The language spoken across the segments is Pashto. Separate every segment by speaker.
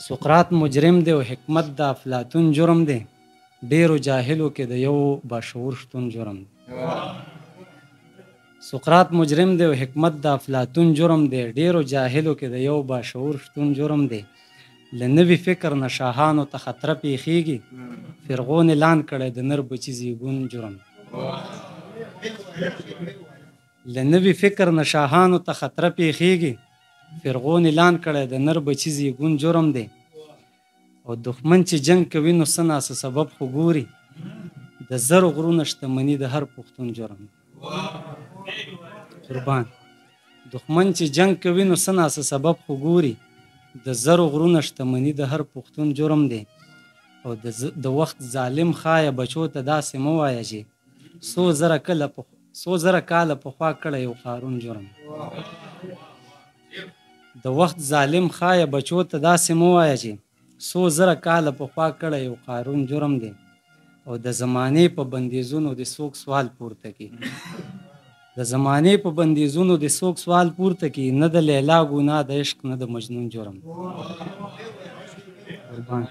Speaker 1: سقراط مجرم دی او حکمت د افلاطون جرم دی، ډیرو جاهلو کې د یو باشعور شتون جرم دی. سقراط مجرم دی او حکمت د افلاطون جرم دی، ډیرو جاهلو کې د یو باشعور شتون جرم دی. له نوي فکر نه شاهانو ته خطره پیښیږي، فرعون اعلان کړی د نر بچي زیږون جرم دی. له نوي فکر نه شاهانو ته خطره پیښیږي، فرعون اعلان کړی د نر بچي زیږون جرم دی. او دښمن چې جنګ کوي نو څه ناڅه سبب خو ګوري، د زرو غرونه شتمني د هر پښتون جرم دی. قربان. دښمن چې جنګ کوي نو څه ناڅه سبب خو ګوري، د زرو غرونه شتمني د هر پښتون جرم دی. او د وخت ظالم خایه بچو ته داسې مه وایه چې څو زره کاله پخوا کړی یو قارون جرم. د وخت ظالم خایه بچو ته داسې مه وایه چې څو زره کاله پخوا کړی یو قارون جرم دی. او د زمانې په بندیزونو د څوک سوال پورته کی، د زمانې په بندیزونو د څوک سوال پورته کی، نه د لیلا ګناه د عشق نه د مجنون جرم. قربان.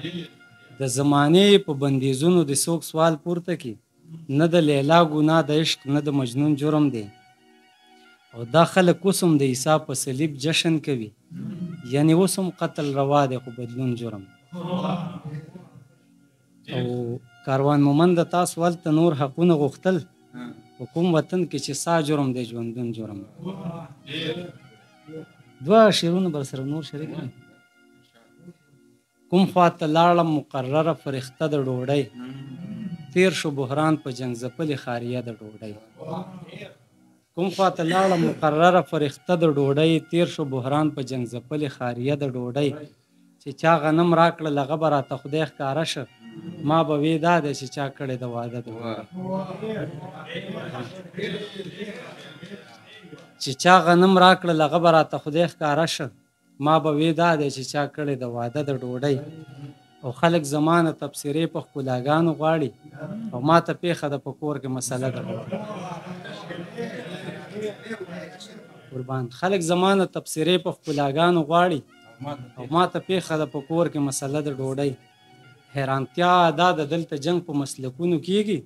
Speaker 1: د زمانې په بندیزونو د څوک سوال پورته کی، نه د لیلا ګناه د عشق نه د مجنون جرم دی. او دا خلک اوس هم د عیسی په صلیب جشن کوي، یعنی اوس هم قتل روا دی خو بدلون جرم. او کاروان مومند تاسو هلته نور حقونه غوښتل، په کوم وطن کې چې سا جرم دی ژوندون جرم. دوه شعرونه بر سره نور شریک کړم. کوم خواته لاړم مقرره فرښته د ډوډۍ، تیر شو بحران په جنګ ځپلې ښاریه د ډوډۍ. کوم خواته لاړم مقرره فرښته د ډوډۍ، تیر شو بحران په جنګ ځپلې ښاریه د ډوډۍ. چې چا غنم راکړل هغه به راته خدای ښکاره شه، ما به وې دا دی چې چا کړې د واده د ډوډۍ. چې چا غنم راکړل هغه به راته خدای ښکاره شه، ما به وې دا دی چې چا کړې د واده د ډوډۍ. او خلک زمانه تبصرې په ښکلاګانو غواړي، او ما ته پېښه ده په کور کې مسله ده ډوډۍ. قربان. خلک زمانه تبصرې په ښکلاګانو غواړي، او ما ته پېښه ده په کور کې مسله د ډوډۍ. حیرانتیا دا ده دلته جنګ په مسلکونو کیږي،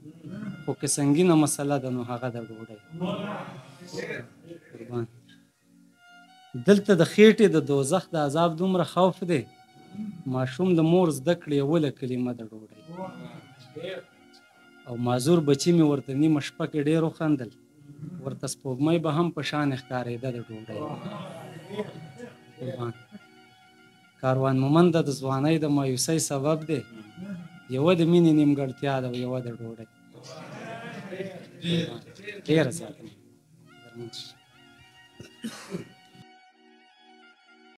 Speaker 1: خو که سنګینه مسله ده نو هغه د ډوډۍ. قربان. دلته د خېټې د دوزخ د عذاب دومره خوف دی، ماشوم د مور زده کړې اوله کلمه د ډوډۍ. او معذور بچي مې ورته نیمه شپه کې ډېر وخندل، ورته سپوږمۍ به هم په شان ښکارېده د ډوډۍ. قربان. کاروان مومند د ځوانۍ د مایوسۍ سبب دی، یوه د مینې نیمګړتیا ده او یوه د ډوډۍ. ډېره زیاته.